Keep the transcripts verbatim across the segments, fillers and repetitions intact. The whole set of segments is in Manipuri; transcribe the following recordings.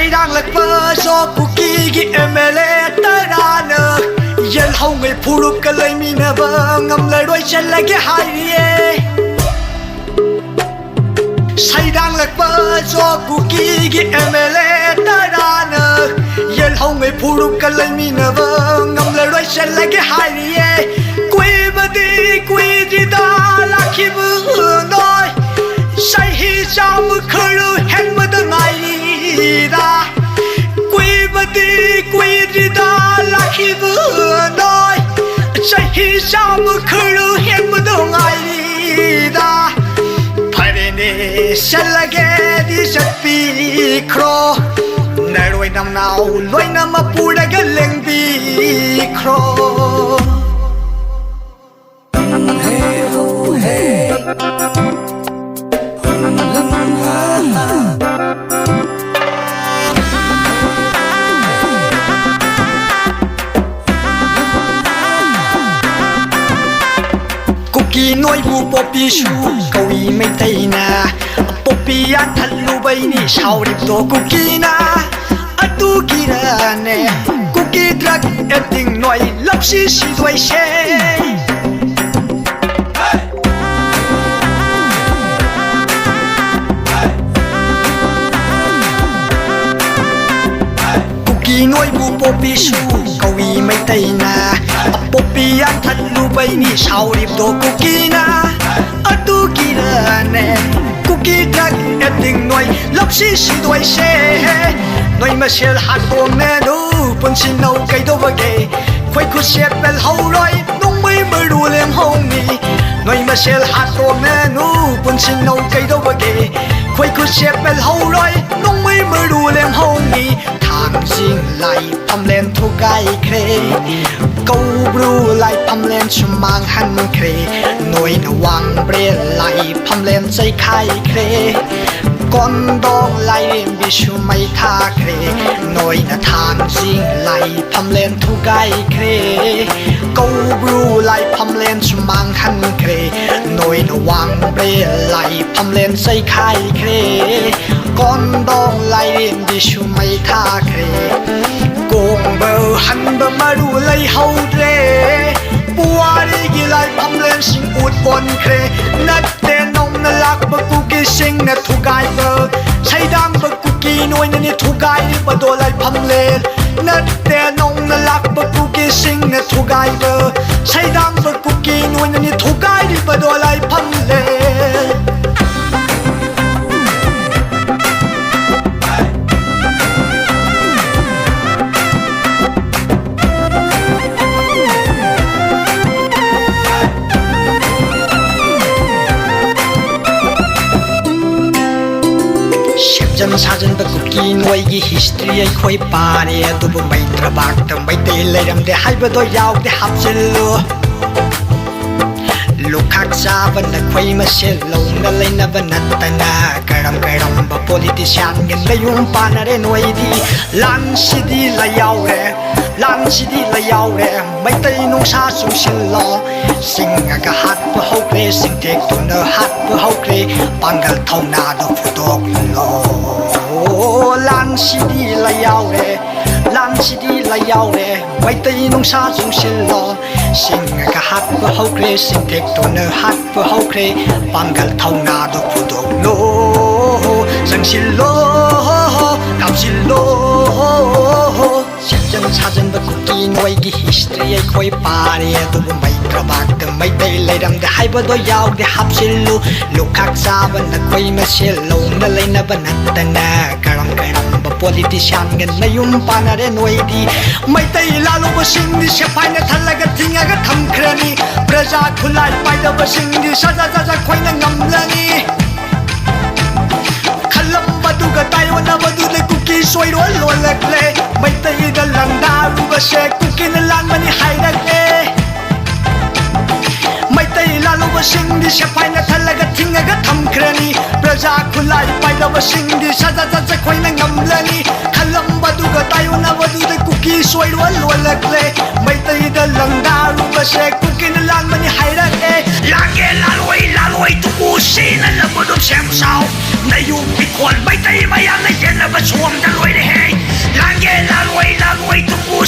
ꯏꯔꯥꯡꯂꯛꯄ ꯖꯣ ꯀꯨꯀꯤꯒꯤ ꯑꯦꯝ ꯑꯦꯜ ꯑꯦ ꯇꯔꯥꯅ ꯌꯦꯜꯍꯧꯉꯩ ꯐꯨꯔꯨꯞꯀ ꯂꯩꯃꯤꯟꯅꯕ ꯉꯝꯂꯔꯣꯏ ꯆꯠꯂꯒꯦ ꯍꯥꯏꯔꯤꯌꯦ꯫ ꯁꯩꯗꯥꯡꯂꯛꯄ ꯖꯣ ꯀꯨꯀꯤꯒꯤ ꯑꯦꯝ ꯑꯦꯜ ꯑꯦ ꯇꯔꯥꯅ ꯌꯦꯜꯍꯧꯉꯩ ꯐꯨꯔꯨꯞꯀ ꯂꯩꯃꯤꯟꯅꯕ ꯉꯝꯂꯔꯣꯏ ꯆꯠꯂꯒꯦ ꯍꯥꯏꯔꯤꯌꯦ꯫ ꯀꯨꯏꯕꯗꯤ ꯀꯨꯏꯗ꯭ꯔꯤꯗ ꯂꯥꯛꯈꯤꯕ ꯅꯣꯏ ꯆꯍꯤ ꯆꯥꯝꯃ ꯈꯔ ꯍꯦꯟꯕꯗ ꯉꯥꯏꯔꯤꯗ꯫ ꯀꯨꯏꯕꯗꯤ ꯀꯨꯏꯗ꯭ꯔꯤꯗ ꯂꯥꯛꯈꯤꯕ ꯅꯣꯏ ꯆꯍꯤ ꯆꯥꯝꯃ ꯈꯔ ꯍꯦꯟꯕꯗ ꯉꯥꯏꯔꯤꯗ꯫ ꯐꯔꯦꯅꯦ, ꯆꯠꯂꯒꯦꯗꯤ ꯆꯠꯄꯤꯈ꯭ꯔꯣ, ꯅꯔꯣꯏ ꯅꯝꯅꯥꯎ ꯂꯣꯏꯅꯃꯛ ꯄꯨꯔꯒ ꯂꯦꯡꯕꯤꯈ꯭ꯔꯣ꯫ ꯀꯨꯀꯤ ꯅꯣꯏꯕꯨ ꯄꯣꯄꯤꯁꯨ ꯀꯧꯏ ꯃꯩꯇꯩꯅ꯫ ꯄꯣꯄꯤ ꯌꯥꯟꯊꯠꯂꯨꯕꯩꯅꯤ ꯁꯥꯎꯔꯤꯕꯗꯣ ꯀꯨꯀꯤꯅ꯫ ꯑꯗꯨꯒꯤꯔꯅꯦ ꯀꯨꯀꯤ ꯗ꯭ꯔꯒ ꯑꯦꯗꯤꯛ ꯅꯣꯏ ꯂꯞꯁꯤ ꯁꯤꯗꯣꯏꯁꯦ꯫ ꯀꯨꯀꯤ ꯅꯣꯏꯕꯨ ꯄꯣꯄꯤꯁꯨ ꯀꯧꯏ ꯃꯩꯇꯩꯅ꯫ ꯄꯣꯄꯤ ꯌꯥꯟꯊꯠꯂꯨꯕꯩꯅꯤ ꯁꯥꯎꯔꯤꯕꯗꯣ ꯀꯨꯀꯤꯅ꯫ ꯑꯗꯨꯒꯤꯔꯅꯦ ꯀꯨꯀꯤ ꯗ꯭ꯔꯒ ꯑꯦꯗꯤꯛ ꯅꯣꯏ ꯂꯞꯁꯤ ꯁꯤꯗꯣꯏꯁꯦ꯫ ꯅꯣꯏ ꯃꯁꯦꯜ ꯍꯥꯠꯇꯣꯛꯅꯅꯨ ꯄꯨꯟꯁꯤ ꯅꯧ ꯀꯩꯗꯧꯕꯒꯦ? ꯈꯣꯏ ꯈꯨꯠ ꯁꯦꯠꯄ ꯍꯧꯔꯣꯏ ꯅꯣꯡꯃꯩ ꯃꯔꯨ ꯂꯦꯝꯍꯧꯅꯤ꯫ ꯅꯣꯏ ꯃꯁꯦꯜ ꯍꯥꯠꯇꯣꯛꯅꯅꯨ ꯄꯨꯟꯁꯤ ꯅꯧ ꯀꯩꯗꯧꯕꯒꯦ? ꯈꯣꯏ ꯈꯨꯠ ꯁꯦꯠꯄ ꯍꯧꯔꯣꯏ ꯅꯣꯡꯃꯩ ꯃꯔꯨ ꯂꯦꯝꯍꯧꯅꯤ꯫ ꯊꯥꯡꯖꯤꯡ ꯂꯥꯏꯐꯝꯂꯦꯟ ꯊꯨꯒꯥꯏꯈ꯭ꯔꯦ꯫ ꯀꯧꯕ꯭ꯔꯨ ꯂꯥꯏꯐꯝꯂꯦꯟꯁꯨ ꯃꯥꯡꯍꯟꯈ꯭ꯔꯦ꯫ ꯅꯣꯏꯅ ꯋꯥꯡꯕ꯭ꯔꯦꯜ ꯂꯥꯏꯐꯝꯂꯦꯟ ꯆꯩꯈꯥꯏꯈ꯭ꯔꯦ꯫ ꯀꯣꯟꯗꯣꯡ ꯂꯥꯏꯔꯦꯝꯕꯤꯁꯨ ꯃꯩ ꯊꯥꯈ꯭ꯔꯦ꯫ ꯅꯣꯏꯅ ꯊꯥꯡꯖꯤꯡ ꯂꯥꯏꯐꯝꯂꯦꯟ ꯊꯨꯒꯥꯏꯈ꯭ꯔꯦ꯫ ꯀꯧꯕ꯭ꯔꯨ ꯂꯥꯏꯐꯝꯂꯦꯟꯁꯨ ꯃꯥꯡꯍꯟꯈ꯭ꯔꯦ꯫ ꯅꯣꯏꯅ ꯋꯥꯡꯕ꯭ꯔꯦꯜ ꯂꯥꯏꯐꯝꯂꯦꯟ ꯆꯩꯈꯥꯏꯈ꯭ꯔꯦ꯫ ꯀꯣꯟꯗꯣꯡ ꯂꯥꯏ ꯏꯔꯦꯟꯕꯤꯁꯨ ꯃꯩ ꯊꯥꯈ꯭ꯔꯦ꯫ ꯀꯣꯡꯕ ꯍꯟꯕ ꯃꯔꯨ ꯂꯩꯍꯧꯗ꯭ꯔꯦ꯫ ꯄꯨꯋꯥꯔꯤꯒꯤ ꯂꯥꯏꯐꯝꯂꯦꯟꯁꯤꯡ ꯎꯠ ꯑꯣꯟꯈ꯭ꯔꯦ꯫ ꯅꯠꯇꯦ ꯅꯧꯅ ꯂꯥꯛꯄ ꯀꯨꯀꯤꯁꯤꯡꯅ ꯊꯨꯒꯥꯏꯕ꯫ ꯁꯩꯗꯥꯡꯕ ꯀꯨꯀꯤ ꯅꯣꯏꯅꯅꯤ ꯊꯨꯒꯥꯏꯔꯤꯕꯗꯣ ꯂꯥꯏꯐꯝꯂꯦꯟ꯫ ꯅꯠꯇꯦ ꯅꯧꯅ ꯂꯥꯛꯄ ꯀꯨꯀꯤꯁꯤꯡꯅ ꯊꯨꯒꯥꯏꯕ꯫ ꯁꯩꯗꯥꯡꯕ ꯀꯨꯀꯤ ꯅꯣꯏꯅꯅꯤ ꯊꯨꯒꯥꯏꯔꯤꯕꯗꯣ ꯂꯥꯏꯐꯝꯂꯦꯟ꯫ ꯁꯦꯝꯖꯤꯟ ꯁꯥꯖꯤꯟꯕ ꯀꯨꯀꯤ ꯅꯣꯏꯒꯤ ꯍꯤꯁꯇ꯭ꯔꯤ ꯑꯩꯈꯣꯏ ꯄꯥꯔꯦ, ꯑꯗꯨꯕꯨ ꯃꯩꯇ꯭ꯔꯕꯥꯛꯇ ꯃꯩꯇꯩ ꯂꯩꯔꯝꯗꯦ ꯍꯥꯏꯕꯗꯣ ꯌꯥꯎꯗꯦ ꯍꯥꯞꯆꯤꯜꯂꯨ꯫ ꯂꯨꯈꯥꯛ ꯆꯥꯕ ꯅꯈꯣꯏ ꯃꯁꯦꯜ ꯂꯧꯅ ꯂꯩꯅꯕ ꯅꯠꯇꯅ ꯀꯔꯝ ꯀꯔꯝꯕ ꯄꯣꯂꯤꯇꯤꯁꯤꯌꯥꯟꯒ ꯅꯌꯨꯝ ꯄꯥꯟꯅꯔꯦ ꯅꯣꯏꯗꯤ? ꯂꯥꯟꯁꯤꯗꯤ ꯂꯩ ꯌꯥꯎꯔꯦ, ꯂꯥꯟꯁꯤꯗꯤ ꯂꯩ ꯌꯥꯎꯔꯦ꯫ ꯃꯩꯇꯩ ꯅꯨꯡꯁꯥ ꯆꯨꯡꯁꯤꯜꯂꯣ꯫ ꯁꯤꯡꯉꯒ ꯍꯥꯠꯄ ꯍꯧꯈ꯭ꯔꯦ, ꯁꯤꯡꯇꯦꯛꯇꯨꯅ ꯍꯥꯠꯄ ꯍꯧꯈ꯭ꯔꯦ꯫ ꯄꯥꯡꯒꯜ ꯊꯧꯅꯥꯗꯣ ꯐꯨꯗꯣꯛꯂꯣ꯫ ꯂꯥꯟꯁꯤꯗꯤ ꯂꯩ ꯌꯥꯎꯔꯦ, ꯂꯥꯟꯁꯤꯗꯤ ꯂꯩ ꯌꯥꯎꯔꯦ꯫ ꯃꯩꯇꯩ ꯅꯨꯡꯁꯥ ꯆꯨꯡꯁꯤꯜꯂꯣ꯫ ꯁꯤꯡꯉꯒ ꯍꯥꯠꯄ ꯍꯧꯈ꯭ꯔꯦ, ꯁꯤꯡꯇꯦꯛꯇꯨꯅ ꯍꯥꯠꯄ ꯍꯧꯈ꯭ꯔꯦ꯫ ꯄꯥꯡꯒꯜ ꯊꯧꯅꯥꯗꯣ ꯐꯨꯗꯣꯛꯂꯣ, ꯆꯪꯁꯤꯜꯂꯣ, ꯀꯥꯞꯁꯤꯜꯂꯣ꯫ ꯁꯦꯝꯖꯤꯟ ꯁꯥꯖꯤꯟꯕ ꯀꯨꯀꯤ ꯅꯣꯏꯒꯤ ꯍꯤꯁꯇ꯭ꯔꯤ ꯑꯩꯈꯣꯏ ꯄꯥꯔꯦ, ꯑꯗꯨꯕꯨ ꯃꯩꯇ꯭ꯔꯕꯥꯛꯇ ꯃꯩꯇꯩ ꯂꯩꯔꯝꯗꯦ ꯍꯥꯏꯕꯗꯣ ꯌꯥꯎꯗꯦ ꯍꯥꯞꯆꯤꯜꯂꯨ꯫ ꯂꯨꯈꯥꯛ ꯆꯥꯕ ꯅꯈꯣꯏ ꯃꯁꯦꯜ ꯂꯧꯅ ꯂꯩꯅꯕ ꯅꯠꯇꯅ ꯀꯔꯝ ꯀꯔꯝꯕ ꯄꯣꯂꯤꯇꯤꯁꯤꯌꯥꯟꯒ ꯅꯌꯨꯝ ꯄꯥꯟꯅꯔꯦ ꯅꯣꯏꯗꯤ? ꯃꯩꯇꯩ ꯂꯥꯜꯂꯨꯕꯁꯤꯡꯗꯤ ꯁꯦꯐꯥꯏꯅ ꯊꯜꯂꯒ ꯊꯤꯡꯉꯒ ꯊꯝꯈ꯭ꯔꯅꯤ꯫ ꯄ꯭ꯔꯖꯥ ꯈꯨꯠꯂꯥꯏ ꯄꯥꯏꯗꯕꯁꯤꯡꯗꯤ ꯁꯖꯥ ꯁꯖꯥ ꯈꯣꯏꯅ ꯉꯝꯂꯅꯤ꯫ ꯈꯜꯂꯝꯕꯗꯨꯒ ꯇꯥꯏꯑꯣꯟꯅꯕꯗꯨꯗ ꯀꯨꯀꯤ ꯁꯣꯏꯔꯣꯜ ꯂꯣꯜꯂꯛꯂꯦ꯫ ꯃꯩꯇꯩꯗ ꯂꯥꯟꯗꯥꯔꯨꯕꯁꯦ ꯀꯨꯀꯤꯅ ꯂꯥꯟꯕꯅꯤ ꯍꯥꯏꯔꯛꯂꯦ꯫ ꯃꯩꯇꯩ ꯂꯥꯜꯂꯨꯕꯁꯤꯡꯗꯤ ꯁꯦꯐꯥꯏꯅ ꯊꯜꯂꯒ ꯊꯤꯡꯉꯒ ꯊꯝꯈ꯭ꯔꯅꯤ꯫ ꯄ꯭ꯔꯖꯥ ꯈꯨꯠꯂꯥꯏ ꯄꯥꯏꯗꯕꯁꯤꯡꯗꯤ ꯁꯖꯥ ꯁꯖꯥ ꯈꯣꯏꯅ ꯉꯝꯂꯅꯤ꯫ ꯈꯜꯂꯝꯕꯗꯨꯒ ꯇꯥꯏꯑꯣꯟꯅꯕꯗꯨꯗ ꯀꯨꯀꯤ ꯁꯣꯏꯔꯣꯜ ꯂꯣꯜꯂꯛꯂꯦ꯫ ꯃꯩꯇꯩꯗ ꯂꯥꯟꯗꯥꯔꯨꯕꯁꯦ ꯀꯨꯀꯤꯅ ꯂꯥꯟꯕꯅꯤ ꯍꯥꯏꯔꯛꯑꯦ꯫ ꯂꯥꯟꯒꯦ ꯂꯥꯜꯂꯣꯏ, ꯂꯥꯜꯂꯣꯏ ꯇꯨꯀꯨ ꯁꯤꯅꯅꯕ ꯑꯗꯨꯝ ꯁꯦꯝ ꯁꯥꯎ꯫ ꯅꯌꯨꯝ ꯏꯪꯈꯣꯜ ꯃꯩꯇꯩ ꯃꯌꯥꯝꯅ ꯌꯦꯟꯅꯕ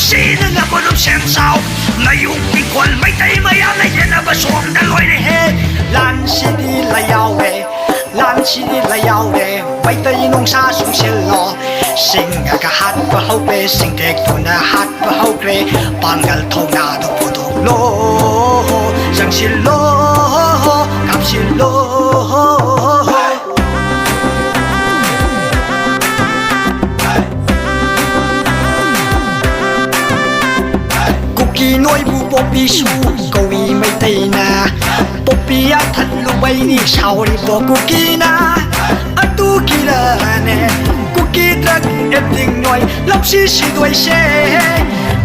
ꯁꯤꯗꯅ ꯃꯔꯨꯞ ꯁꯦꯝ ꯁꯥꯎ꯫ ꯃꯌꯨꯝ ꯏꯪꯈꯣꯜ ꯃꯩꯇꯩ ꯃꯌꯥꯝꯅ ꯌꯦꯟꯅꯕ ꯁꯣꯝꯗ ꯂꯣꯏꯔꯦꯍꯦ꯫ ꯂꯥꯟꯁꯤꯗꯤ ꯂꯩꯌꯥꯎꯔꯦ, ꯂꯥꯟꯁꯤꯗꯤ ꯂꯩꯌꯥꯎꯔꯦ꯫ ꯃꯩꯇꯩ ꯅꯨꯡꯁꯥ ꯁꯨꯡꯁꯤꯜꯂꯣ꯫ ꯁꯤꯡꯉꯒ ꯍꯥꯠꯄ ꯍꯧꯈ꯭ꯔꯦ, ꯁꯤꯡꯊꯦꯛꯇꯨꯅ ꯍꯥꯠꯄ ꯍꯧꯈ꯭ꯔꯦ꯫ ꯄꯥꯡꯒꯜ ꯊꯧꯅꯥꯗꯣ ꯄꯨꯊꯣꯛꯂꯣ, ꯆꯪꯁꯤꯜꯂꯣ, ꯀꯥꯞꯁꯤꯜꯂꯣ꯫ ꯀꯨꯀꯤ ꯅꯣꯏꯕꯨ ꯄꯣꯄꯤꯁꯨ ꯀꯧꯏ ꯃꯩꯇꯩꯅ꯫ ꯄꯣꯄꯤ ꯌꯥꯟꯊꯠꯂꯨꯕꯩꯅꯤ ꯁꯥꯎꯔꯤꯕꯣ ꯀꯨꯀꯤꯅ꯫ ꯑꯗꯨꯒꯤꯔꯅꯦ ꯀꯨꯀꯤ drug addict ꯅꯣꯏ ꯂꯧꯁꯤ ꯁꯤꯗꯣꯏꯁꯦ꯫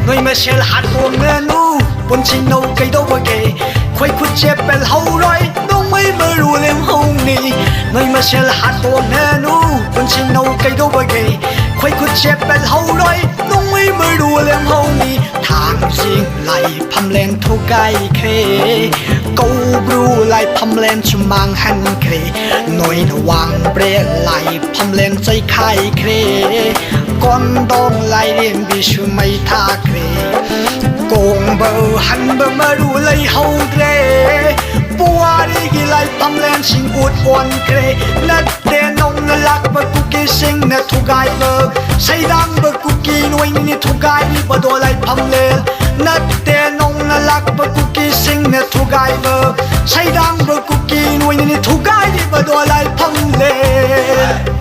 ꯅꯣꯏ ꯃꯁꯦꯜ ꯍꯥꯠꯇꯣꯛꯅꯅꯨ, ꯄꯨꯟꯁꯤ ꯅꯧ ꯀꯩꯗꯧꯕꯒꯦ? ꯈꯣꯏ ꯈꯨꯠꯁꯦ ꯄꯦꯜꯍꯧꯔꯣꯏ, ꯅꯣꯡꯃꯩ ꯃꯔꯨ ꯂꯦꯝꯍꯧꯅꯤ꯫ ꯅꯣꯏ ꯃꯁꯦꯜ ꯍꯥꯠꯇꯣꯛꯅꯅꯨ, ꯄꯨꯟꯁꯤ ꯅꯧ ꯀꯩꯗꯧꯕꯒꯦ? ꯈꯣꯏ ꯈꯨꯠꯁꯦ ꯄꯦꯜꯍꯧꯔꯣꯏ, ꯅꯣꯡꯃꯩ ꯃꯔꯨ ꯂꯦꯝꯍꯧꯅꯤ꯫ ꯊꯥꯡꯖꯤꯡ ꯂꯥꯏꯐꯝꯂꯦꯟ ꯊꯨꯒꯥꯏꯈ꯭ꯔꯦ, ꯀꯧꯕ꯭ꯔꯨ ꯂꯥꯏꯐꯝꯂꯦꯟꯁꯨ ꯃꯥꯡꯍꯟꯈ꯭ꯔꯦ꯫ ꯅꯣꯏꯅ ꯋꯥꯡꯕ꯭ꯔꯦ ꯂꯥꯏꯐꯝꯂꯦꯟ ꯆꯩꯈꯥꯏꯈ꯭ꯔꯦ, ꯀꯣꯟꯗꯣꯡ ꯂꯥꯏꯔꯦꯝꯕꯤꯁꯨ ꯃꯩ ꯊꯥꯈ꯭ꯔꯦ꯫ ꯀꯣꯡꯕ ꯍꯟꯕ ꯃꯔꯨ ꯂꯩꯍꯧꯗ꯭ꯔꯦ, ꯄꯨꯋꯥꯔꯤꯒꯤ ꯂꯥꯏꯐꯝꯂꯦꯟꯁꯤꯡ ꯎꯠ ꯑꯣꯟꯈ꯭ꯔꯦ꯫ ꯅꯠꯇꯦ ꯅꯧꯅ ꯂꯥꯛꯄ ꯀꯨꯀꯤꯁꯤꯡꯅ ꯊꯨꯒꯥꯏꯕ, ꯁꯩꯗꯥꯡꯕ ꯀꯨꯀꯤ ꯅꯣꯏꯅꯤ ꯊꯨꯒꯥꯏꯔꯤꯕꯗꯣ ꯂꯥꯏꯐꯝꯂꯦꯟ꯫ ꯅꯠꯇꯦ ꯅꯧꯅ ꯂꯥꯛꯄ ꯀꯨꯀꯤꯁꯤꯡꯅ ꯊꯨꯒꯥꯏꯕ, ꯁꯩꯗꯥꯡꯕ ꯀꯨꯀꯤ ꯅꯣꯏꯅꯤ ꯊꯨꯒꯥꯏꯔꯤꯕꯗꯣ ꯂꯥꯏꯐꯝꯂꯦꯟ꯫